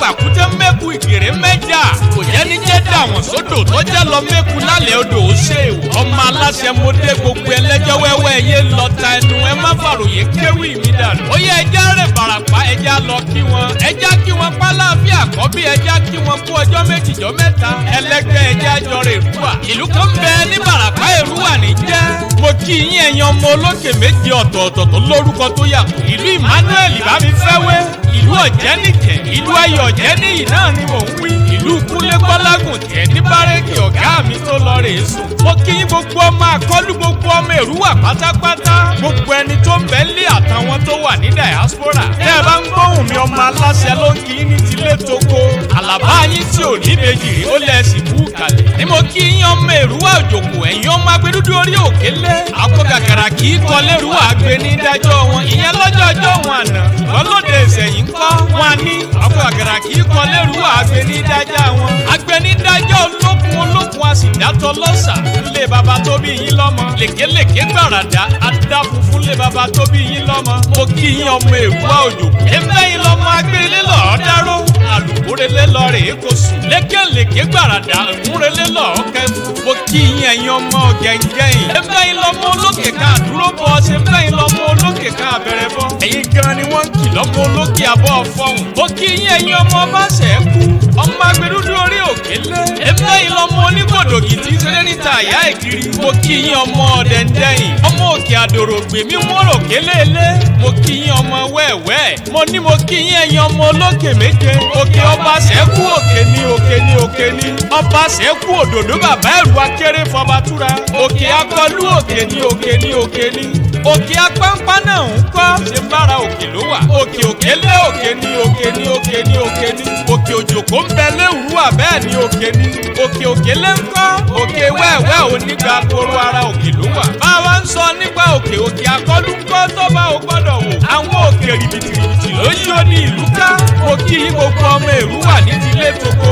Pàkúté mẹ́kù, ìgèrè mẹ́jà. Kò jẹ́ ní jẹ́ dà wọ́n sódò tó jẹ́ lọ mẹ́kù lálẹ́ odò ó ṣe èwọ̀. Ọmọ aláṣẹ mo dé, gbogbo ẹlẹ́jọ́ wẹ́wẹ́ yé lọ ta ẹnu, ẹ má fàròyé kéwì mi dànù. Ó yẹ ẹja rè Bàràpá, ẹja lọ kí wọn. Ẹja kí wọn pálàfíà kọ́ bí, ẹja kí wọn kú ọjọ́ méjì jọ mẹ́ta. Ẹlẹ́gbẹ́ ẹja jọ rè Èrúwà. Ìlú kan bẹ ní Bàràpá, Èrúwà ní jẹ́. Mo kí yín, ẹ̀yin ọmọ olókè méje ọ̀tọ̀ọ̀tọ̀ tó lórúkọ tó yàtọ̀. Ìlú Emmanuel Bámifẹ́wé, ìlú Ọ̀jẹ́nìkẹ́, ìlú Ayọ̀ Ọ̀jẹ́nìyí náà ni mò ń wí. Ìlú Kúnlé Gbọ́lágùn tẹ̀ ní bárẹ́kì ọ̀gá mi tó lọ rèé sùn. Mo kí yín, gbogbo ọmọ àkọlù, gbogbo ọmọ Èrúwà pátápátá. Gbogbo ẹni tó ń bẹ nílé àtàwọn tó wà ní diaspora. Tẹ́ ẹ bá ń gbóhùn mi, ọmọ aláṣẹ ló ń kí yín ní tilé toko. Àlàbá yín tí ò ní bèjì rí, ó lẹ̀ sì kú kalẹ̀. Ní mo kí yín, ọmọ Èrúwà òjòkó, ẹ̀yin ọmọ agbẹdúdú orí òkélé. Akọ gàgàrà kì í kọ lérúwà, gbé ní dájọ́ wọn. Ìyẹn lọ́jọ́ ọjọ́ wọn àná. Ṣùgbọ́n lóde ìsẹ̀yìn ńkọ́ wọn ní. Akọ gàgàrà kì í kọ lérúwà, gbé ní dájọ́ wọn. Agbẹnidájọ́ olókun olókun a sì dátọ́ lọ́sà. Lé baba tó bí yín lọ́mọ. Lèkélèké gbàràdà adá funfun lé baba tó bí yín lọ́mọ. Mo kí yín, ọmọ Èrúwà òjòkó. Ẹgbẹ́ yín lọ́mọ agbélé lọ́ọ́ dáró. Àlùkórelé lọ rèé kò sùn. Lékèlékè gbàràdà ìmúrelé lọ́ọ́ kẹ́kù. Mo kí yín, ẹ̀yin ọmọ gẹ̀ǹgẹ̀yìn. Ẹgbẹ́ yín lọ́mọ olókè ká dúró bọ́ ṣe, bẹ́ẹ̀ yín lọ́mọ olókè ká bẹ̀rẹ̀ bọ́. Ẹ̀yin gan ni wọ́n ń kì lọ́mọ olókè abọ́ fọ́hùn. Mo kí yín, ẹ̀yin ọmọ báṣẹ̀ kú. Ọmọ agbẹdúdú orí òkèlè. Ẹgbẹ́ yín lọ́mọ onígbòdògì tí ń ṣeré níta àyà ìkiri. Mo kí yín, ọmọ ọ̀dẹ̀ndẹ̀yìn. Ọmọ òkè àdòrò gbèmí mọ́rò kélélé. Mo kí yín, ọmọ wẹ́ẹ̀wẹ́. Mo ní mo kí yín, ẹ̀yin ọmọ olókè méje. Òkè ọba ṣẹ́kù òkè ní òkè ní òkè ní. Ọba ṣẹ́kù òdòdó bàbá ẹ̀rù akéré fọba túra. Òkè akọlú òkè ní òkè ní òkè ní. Òkè apáńpá náà ń kọ́ ṣe bára òkè ló wà. Òkè òkè lé òkè ní òkè ní òkè ní òkè ní. Òkè òjòkó ń bẹ léwùrúwà bẹ́ẹ̀ ní òkè ní. Òkè òkè lé ń kọ́. Òkè wẹ́ẹ̀wẹ́ onígbà koro ara òkè ló wà. Bá a wá ń sọ nípa òkè, òkè akọlù ń kọ́ tó bá o gbọ́dọ̀ wò. Àwọn òkè rìbìtìrìbìtì ló yí ó ní ìlú ká. Mo kí gbogbo ọmọ Èrúwà ní tilé toko.